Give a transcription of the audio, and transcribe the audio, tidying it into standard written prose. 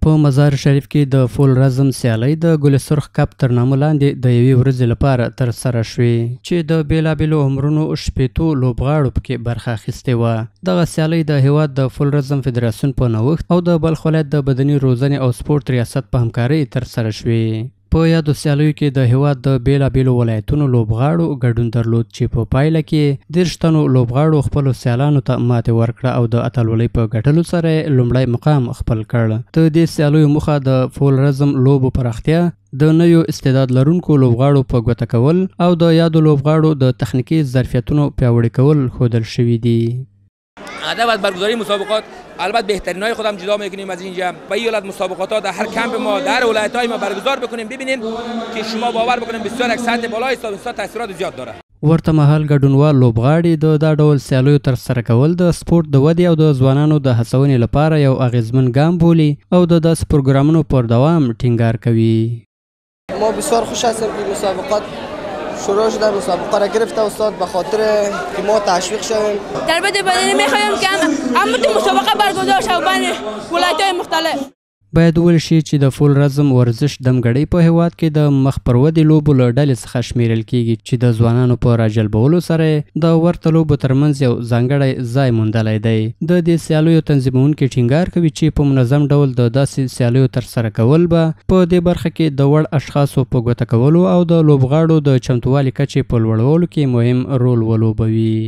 په مزار شریف کې د فول رزم سیالۍ د ګل سرخ کپ تر نامه لاندې د یوې ورځې لپاره ترسره شوې، چې د بېلابېلو عمرونو 60 لوبغاړو پکې برخه اخیستې وه. دغه سیالۍ د هېواد د فول رزم فدراسیون په نوښت او د بلخ ولایت د بدني روزنې او سپورت ریاست په همکارۍ ترسره شوې. په یادو سیالیو کې د هېواد د بېلابېلو ولایتونو لوبغاړو ګډون درلود، چې په پایله کې 30 تنو لوبغاړو خپلو سیالانو ته ماتې ورکړه او د اتلولۍ په ګټلو سره یې لومړی مقام خپل کړ. د دې سیالیو موخه د فول رزم لوبو پراختیا، د نویو استعداد لرونکو لوبغاړو په ګوته کول او د یادو لوبغاړو د تخنیکي ظرفیتونو پیاوړي کول ښودل شوي دي. هدف از برگزاری مسابقات البته بهترین های خودم جدا میکنیم از اینجا به این حالت مسابقات ها در هر کمپ ما، در ولایت های ما برگزار بکنیم، ببینیم که شما باور بکنیم بسیار یک سطح بالای است و تاثیرات زیاد داره. ورته مهال ګډونوال لوبغاړي د دا ډول سیالیو ترسره کول د سپورت د ودې او د ځوانانو د هڅونې لپاره یو اغېزمن ګام بولي او د داسې پروګرامونو پر دوام ټینګار کوي. ما بسیار خوش هستیم که مسابقات شروع شده، مسابقه را گرفته استاد، به خاطر که ما تشویق شویم. تربیت بدنی میخوایم که هم مسابقه برگزار شود بین ولایت‌های مختلف. باید وویل شي چې د فول رزم ورزش دمګړۍ په هېواد کې د مخ پر ودې لوبو له ډلې څخه شمېرل کېږي، چې د ځوانانو په راجلبولو سره د ورته لوبو ترمنځ یو ځانګړی ځای موندلی دی. د دې سیالیو تنظیموونکي ټینګار کوي چې په منظم ډول د داسې سیالیو ترسره کول به په دې برخه کې د وړ اشخاصو په ګوته کولو او د لوبغاړو د چمتووالي کچې په لوړولو کې مهم رول ولوبوي.